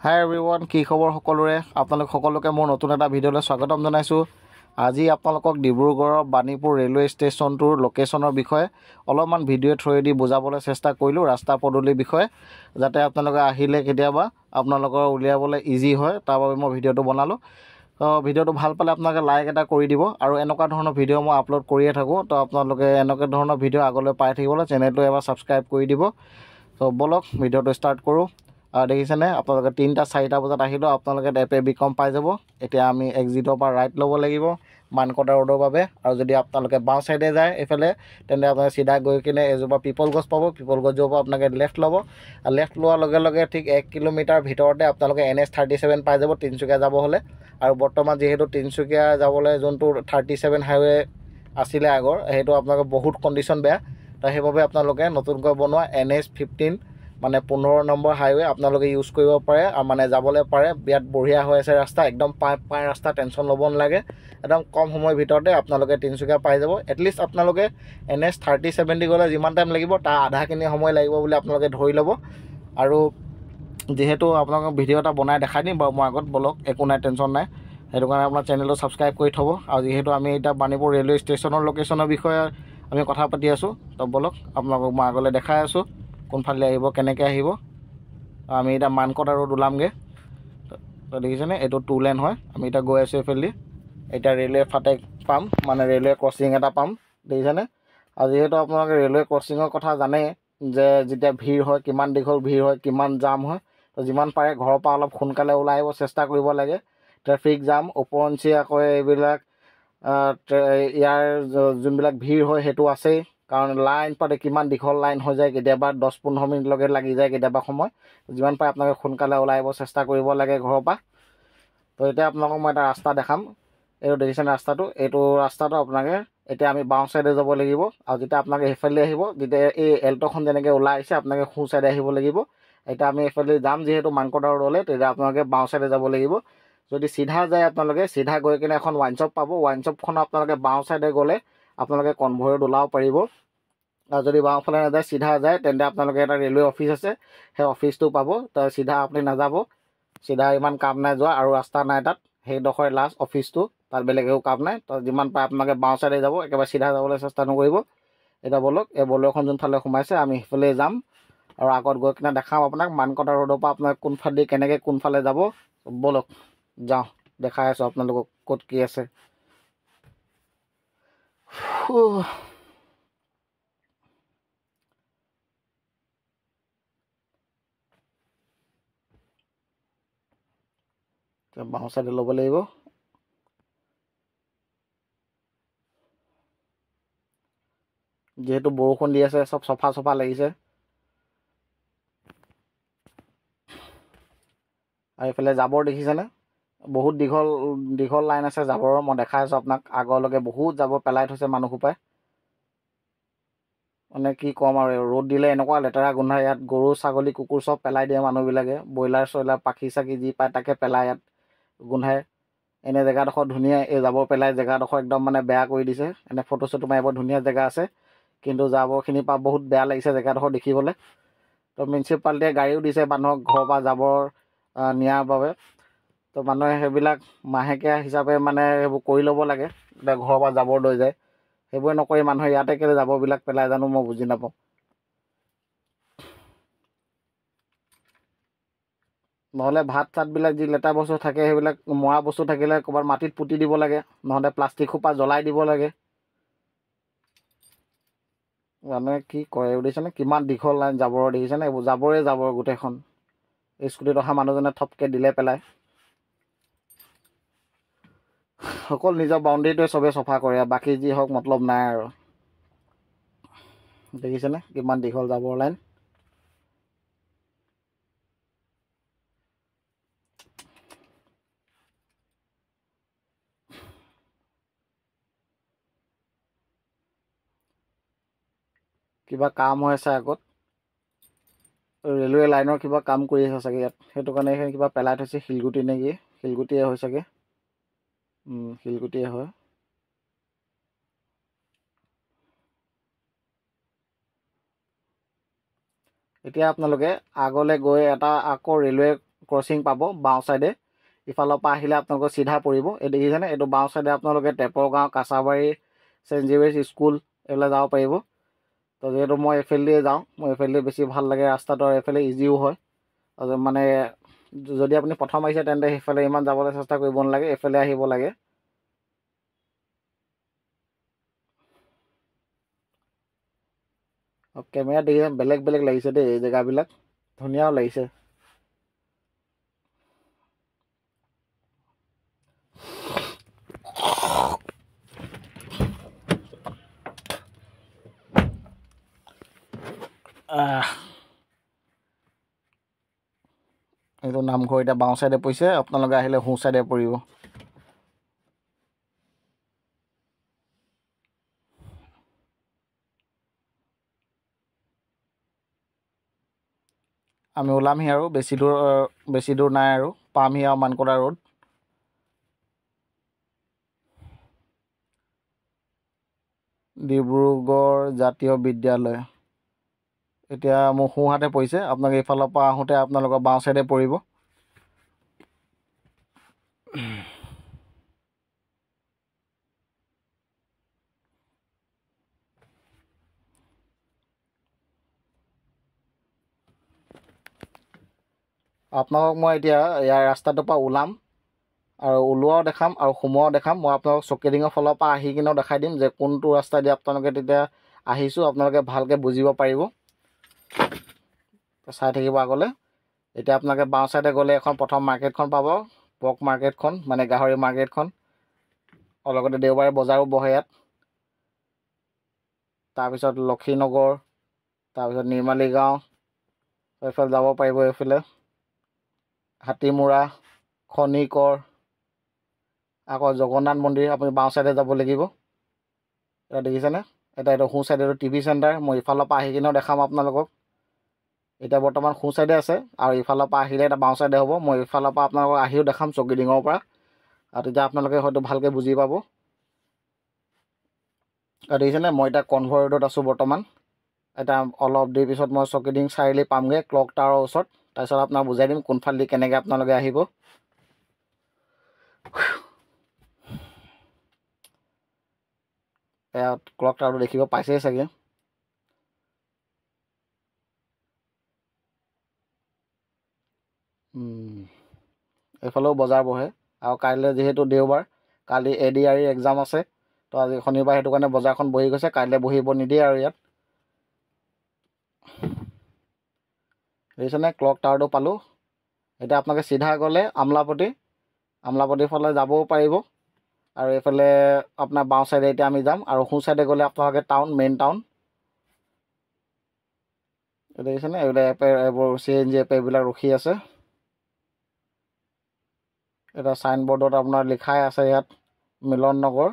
হাই everyone, কি খবৰ সকলোৰে? আপোনালোক সকলোকে মোৰ নতুন এটা ভিডিঅ'লৈ স্বাগতম জনাইছোঁ। আজি আপোনালোকক ডিব্ৰুগড়ৰ বাণীপুৰ ৰেলৱে ষ্টেচনটোৰ লোকেশ্যনৰ বিষয়ে অলপমান ভিডিঅ' থ্ৰুৱেদি বুজাবলৈ চেষ্টা কৰিলোঁ, ৰাস্তা পদূলিৰ বিষয়ে, যাতে আপোনালোকে আহিলে কেতিয়াবা আপোনালোকৰ উলিয়াবলৈ ইজি হয়, তাৰ বাবে মই ভিডিঅ'টো বনালোঁ। তো ভিডিঅ'টো ভাল পালে আপোনালোকে লাইক এটা কৰি দিব, আৰু এনেকুৱা ধৰণৰ ভিডিঅ' মই আপলোড কৰিয়ে থাকোঁ। তো আপোনালোকে এনেকুৱা ধৰণৰ ভিডিঅ' আগলৈ পাই থাকিবলৈ চেনেলটো এবাৰ ছাবস্ক্ৰাইব কৰি দিব। তো ব'লক ভিডিঅ'টো ষ্টাৰ্ট কৰোঁ। দেখিছেনে আপোনালোকে 3টা 4টা বজাত আহিলেও আপোনালোকে এপে বি কম পাই যাব। এতিয়া আমি এক্সিটৰ পৰা ৰাইট ল'ব লাগিব মানকটা ৰোডৰ বাবে, আৰু যদি আপোনালোকে বাওঁ চাইডে যায় এইফালে, তেন্তে আপোনালোকে চিধা গৈ কিনে এজোপা পিপল গছ পাব। পিপল গছজোপা পৰা আপোনালোকে লেফ্ট ল'ব, আৰু লেফ্ট লোৱাৰ লগে লগে ঠিক 1 কিলোমিটাৰ ভিতৰতে আপোনালোকে NH 37 পাই যাব তিনিচুকীয়া যাব হ'লে। আৰু বৰ্তমান যিহেতু তিনিচুকীয়া যাবলৈ যোনটো 37 হাইৱে আছিলে আগৰ, সেইটো আপোনালোকৰ বহুত কণ্ডিশ্যন বেয়া। তো সেইবাবে আপোনালোকে নতুনকৈ বনোৱা NH 15 মানে 15 নম্বৰ হাইৱে আপোনালোকে ইউজ কৰিব পাৰে, আৰু মানে যাবলৈ পাৰে। বিৰাট বঢ়িয়া হৈ আছে ৰাস্তা, একদম পাই পাই ৰাস্তা, টেনশ্যন ল'ব নালাগে। একদম কম সময়ৰ ভিতৰতে আপোনালোকে তিনিচুকীয়া পাই যাব। এটলিষ্ট আপোনালোকে NH 37 দি গ'লে যিমান টাইম লাগিব তাৰ আধাখিনি সময় লাগিব বুলি আপোনালোকে ধৰি ল'ব। আৰু যিহেতু আপোনালোকক ভিডিঅ' এটা বনাই দেখাই দিম বাৰু মই আগত, বলক একো নাই, টেনশ্যন নাই। সেইটো কাৰণে আপোনাৰ চেনেলটো ছাবস্ক্ৰাইব কৰি থ'ব। আৰু যিহেতু আমি এতিয়া বাণীপুৰ ৰেলৱে ষ্টেচনৰ লোকেশ্যনৰ বিষয়ে আমি কথা পাতি আছোঁ, তো বলক আপোনালোকক মই আগলৈ দেখাই আছোঁ কোনফালে আহিব, কেনেকৈ আহিব। আমি এতিয়া মানকটা ৰোড ওলামগৈ। তো দেখিছেনে এইটো 2 লেন হয়, আমি এতিয়া গৈ আছোঁ এইফালেদি। এতিয়া ৰেলৱে ফাটেক পাম, মানে ৰেলৱে ক্ৰছিং এটা পাম, দেখিছেনে। আৰু যিহেতু আপোনালোকে ৰেলৱে ক্ৰছিঙৰ কথা জানেই যে যেতিয়া ভিৰ হয়, কিমান দীঘল ভিৰ হয়, কিমান জাম হয়। তো যিমান পাৰে ঘৰৰ পৰা অলপ সোনকালে ওলাই আহিব চেষ্টা কৰিব লাগে। ট্ৰেফিক জাম ওপৰঞ্চি আকৌ এইবিলাক ইয়াৰ যোনবিলাক ভিৰ হয় সেইটো আছেই, কাৰণ লাইন পাতে কিমান দীঘল লাইন হৈ যায়, কেতিয়াবা 10-15 মিনিটলৈকে লাগি যায় কেতিয়াবা সময়। যিমান পাৰে আপোনালোকে সোনকালে ওলাই আহিব চেষ্টা কৰিব লাগে ঘৰৰ পৰা। তো এতিয়া আপোনালোকক মই এটা ৰাস্তা দেখাম। এইটো দেখিছেনে ৰাস্তাটো? এইটো ৰাস্তাটো আপোনালোকে এতিয়া আমি বাওঁ চাইডে যাব লাগিব। আৰু যেতিয়া আপোনালোকে সেইফালে আহিব, যেতিয়া এই এল্ট'খন যেনেকৈ ওলাই আহিছে, আপোনালোকে সোঁ চাইডে আহিব লাগিব। এতিয়া আমি এইফালে যাম যিহেতু মানকটা ৰোডলৈ, তেতিয়া আপোনালোকে বাওঁ চাইডে যাব লাগিব। যদি চিধা যায় আপোনালোকে চিধা গৈ কিনে এখন ৱাইন শ্বপ পাব। ৱাইন শ্বপখন আপোনালোকে বাওঁ চাইডে গ'লে আপোনালোকে কনভয়ত ওলাব পাৰিব। আৰু যদি বাওঁফালে নাযায় চিধা যায়, তেন্তে আপোনালোকে এটা ৰেলৱে অফিচ আছে, সেই অফিচটো পাব। তো চিধা আপুনি নাযাব, চিধা ইমান কাম নাই যোৱা, আৰু ৰাস্তা নাই তাত। সেইডোখৰ লাষ্ট অফিচটো, তাত বেলেগ একো কাম নাই। তো যিমান পাৰে আপোনালোকে বাওঁ চাইডে যাব, একেবাৰে চিধা যাবলৈ চেষ্টা নকৰিব। এতিয়া ব'লক এই বলেৰ'খন যোনফালে সোমাইছে আমি সেইফালে যাম, আৰু আগত গৈ কিনে দেখাম আপোনাক মানকটা ৰোডৰ পৰা আপোনাক কোনফালেদি কেনেকৈ কোনফালে যাব। ব'লক যাওঁ, দেখাই আছোঁ আপোনালোকক ক'ত কি আছে। বাওঁ চাইডে ল'ব লাগিব। যিহেতু বৰষুণ দি আছে, চব চফা চফা লাগিছে। আৰু এইফালে জাবৰ দেখিছেনে? বহুত দীঘল দীঘল লাইন আছে জাবৰৰ, মই দেখাই আছোঁ আপোনাক। আগলৈকে বহুত জাবৰ পেলাই থৈছে মানুহসোপাই, মানে কি ক'ম আৰু। ৰ'দ দিলে এনেকুৱা লেতেৰা গোন্ধায় ইয়াত, গৰু ছাগলী কুকুৰ চব পেলাই দিয়ে মানুহবিলাকে। ব্ৰইলাৰ চইলাৰ পাখি চাকি যি পায় তাকে পেলাই ইয়াত গোন্ধায়। এনে জেগাডোখৰ ধুনীয়া, এই জাবৰ পেলাই জেগাডোখৰ একদম মানে বেয়া কৰি দিছে। এনে ফটো চটো মাৰিব ধুনীয়া জেগা আছে, কিন্তু জাবৰখিনিৰ পৰা বহুত বেয়া লাগিছে জেগাডোখৰ দেখিবলৈ। তো মিউনিচিপালিটিয়ে গাড়ীও দিছে মানুহক ঘৰৰ পৰা জাবৰ নিয়াৰ বাবে। তো মানুহে সেইবিলাক মাহেকীয়া হিচাপে মানে সেইবোৰ কৰি ল'ব লাগে, এতিয়া ঘৰৰ পৰা জাবৰ লৈ যায়। সেইবোৰে নকৰি মানুহে ইয়াতে কেলৈ জাবৰবিলাক পেলাই জানো মই বুজি নাপাওঁ। নহ'লে ভাত চাতবিলাক যি লেতেৰা বস্তু থাকে, সেইবিলাক মৰা বস্তু থাকিলে ক'ৰবাত মাটিত পুতি দিব লাগে, নহ'লে প্লাষ্টিক সোপা জ্বলাই দিব লাগে। মানুহে কি কৰে দেখিছেনে? কিমান দীঘল লাইন জাবৰৰ দেখিছেনে? এইবোৰ জাবৰে জাবৰ গোটেইখন। স্কুটিত অহা মানুহজনে থপকৈ দিলে পেলাই। অকল নিজৰ বাউণ্ডেৰীটোৱে চবেই চফা কৰে, বাকী যি হওক মতলব নাই আৰু। দেখিছেনে কিমান দীঘল জাবৰ লাইন? কিবা কাম হৈ আছে আগত, ৰেলৱে লাইনৰ কিবা কাম কৰি আছে চাগে ইয়াত, সেইটো কাৰণে এইখিনি কিবা পেলাই থৈছে। শিলগুটি নেকি? শিলগুটিয়ে হয় চাগে। শিলগুটিয়ে হয়। এতিয়া আপোনালোকে আগলৈ গৈ এটা আকৌ ৰেলৱে ক্ৰচিং পাব বাওঁ চাইডে। ইফালৰ পৰা আহিলে আপোনালোকৰ চিধা পৰিব। এই দেখিছেনে, এইটো বাওঁ চাইডে আপোনালোকে টেপৰগাঁও, কাছাবাৰী, ছেইণ্ট জেভিয়াৰ্ছ স্কুল এইবিলাক যাব পাৰিব। তো যিহেতু মই এইফালেদিয়ে যাওঁ, মই এইফালেদি বেছি ভাল লাগে ৰাস্তাটো আৰু এইফালে ইজিও হয়। মানে যদি আপুনি প্ৰথম আহিছে তেন্তে সেইফালে ইমান যাবলৈ চেষ্টা কৰিব নালাগে, এইফালে আহিব লাগে। কেমেৰা দেখি বেলেগ বেলেগ লাগিছে দেই, এই জেগাবিলাক ধুনীয়াও লাগিছে। এইটো নামঘৰ এতিয়া বাওঁ চাইডে পৰিছে, আপোনালোকে আহিলে সোঁ চাইডে পৰিব। আমি ওলামহি আৰু বেছি দূৰ নাই আৰু পামহি আৰু মানকটা ৰোড। ডিব্ৰুগড় জাতীয় বিদ্যালয় এতিয়া মোৰ সোঁহাতে পৰিছে, আপোনালোকে এইফালৰ পৰা আহোঁতে আপোনালোকৰ বাওঁ চাইডে পৰিব। আপোনালোকক মই এতিয়া ইয়াৰ ৰাস্তাটোৰ পৰা ওলাম আৰু ওলোৱাও দেখাম আৰু সোমোৱাও দেখাম। মই আপোনালোকক চকীডিঙৰ ফালৰ পৰা আহি কিনেও দেখাই দিম যে কোনটো ৰাস্তা দি আপোনালোকে তেতিয়া আহিছোঁ, আপোনালোকে ভালকৈ বুজিব পাৰিব। চাই থাকিব আগলৈ। এতিয়া আপোনালোকে বাওঁ চাইডে গ'লে এখন প্ৰথম মাৰ্কেটখন পাব, পৰ্ক মাৰ্কেটখন, মানে গাহৰি মাৰ্কেটখন। আৰু লগতে দেওবাৰে বজাৰো বহে ইয়াত। তাৰপিছত লক্ষীনগৰ, তাৰপিছত নিৰ্মালী গাঁও, এইফালে যাব পাৰিব। এইফালে হাতীমূৰা, খনিকৰ, আকৌ জগন্নাথ মন্দিৰ আপুনি বাওঁ চাইডে যাব লাগিব। এটা দেখিছেনে, এটা এইটো সোঁ চাইডে এইটো টিভি চেণ্টাৰ। মই ইফালৰ পৰা আহি কিনেও দেখাম আপোনালোকক। এতিয়া বৰ্তমান সোঁ চাইডে আছে আৰু ইফালৰ পৰা আহিলে এটা বাওঁ চাইডে হ'ব। মই ইফালৰ পৰা আপোনালোকক আহিও দেখাম চকীডিঙৰ পৰা, আৰু তেতিয়া আপোনালোকে হয়তো ভালকৈ বুজি পাব। আৰু দেখিছেনে, মই এতিয়া কনভয় ৰোডত আছোঁ বৰ্তমান। এতিয়া অলপ দেৰি পিছত মই চকীডিং চাৰিআলি পামগৈ, ক্লক টাৱাৰৰ ওচৰত। তাৰপিছত আপোনাক বুজাই দিম কোনফালেদি কেনেকৈ আপোনালোকে আহিব। ইয়াত ক্লক টাৱাৰটো দেখিব পাইছেই চাগে। এইফালেও বজাৰ বহে। আৰু কাইলৈ যিহেতু দেওবাৰ, কালি ADRE exam আছে, তো আজি শনিবাৰ, সেইটো কাৰণে বজাৰখন বহি গৈছে। কাইলৈ বহিব নিদিয়ে আৰু ইয়াত। দেখিছেনে, ক্লক টাৱাৰটো পালোঁ। এতিয়া আপোনালোকে চিধা গ'লে আমলাপট্টি, আমলাপট্টিৰ ফালে যাবও পাৰিব। আৰু এইফালে আপোনাৰ বাওঁ চাইডে এতিয়া আমি যাম, আৰু সোঁ চাইডে গ'লে আপোনালোকে টাউন, মেইন টাউন। দেখিছেনে, এইবিলাক এপে, এইবোৰ CNG app এইবিলাক ৰখি আছে। এটা চাইনবৰ্ডত আপোনাৰ লিখাই আছে ইয়াত Milan Nagar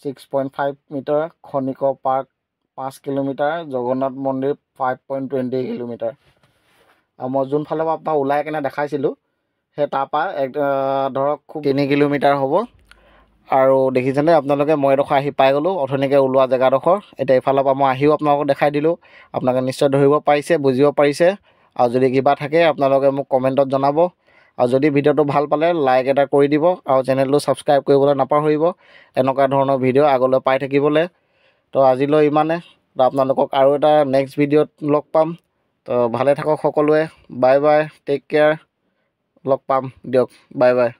6.5 metre, Khanikar park 5 kilometre, Jagannath মন্দিৰ 5.20 কিলোমিটাৰ। আৰু মই যোনফালৰ পৰা আপোনাক ওলাই কেনে দেখাইছিলোঁ, সেই তাৰপৰা এক ধৰক খুব 3 কিলোমিটাৰ হ'ব। আৰু দেখিছেনে আপোনালোকে, মই এডোখৰ আহি পাই গ'লোঁ অথনিকৈ ওলোৱা জেগাডোখৰ। এতিয়া এইফালৰ পৰা মই আহিও আপোনালোকক দেখাই দিলোঁ, আপোনালোকে নিশ্চয় ধৰিব পাৰিছে, বুজিব পাৰিছে। আৰু যদি কিবা থাকে আপোনালোকে মোক কমেণ্টত জনাব। আৰু যদি ভিডিঅ'টো ভাল পালে লাইক এটা কৰি দিব আৰু চেনেলটো ছাবস্ক্ৰাইব কৰিবলৈ নাপাহৰিব, এনেকুৱা ধৰণৰ ভিডিঅ' আগলৈ পাই থাকিবলৈ। তো আজিলৈ ইমানে, তো আপোনালোকক আৰু এটা নেক্সট ভিডিঅ'ত লগ পাম। তো ভালে থাকক সকলোৱে, বাই বাই, টেক কেয়াৰ, লগ পাম দিয়ক, বাই বাই।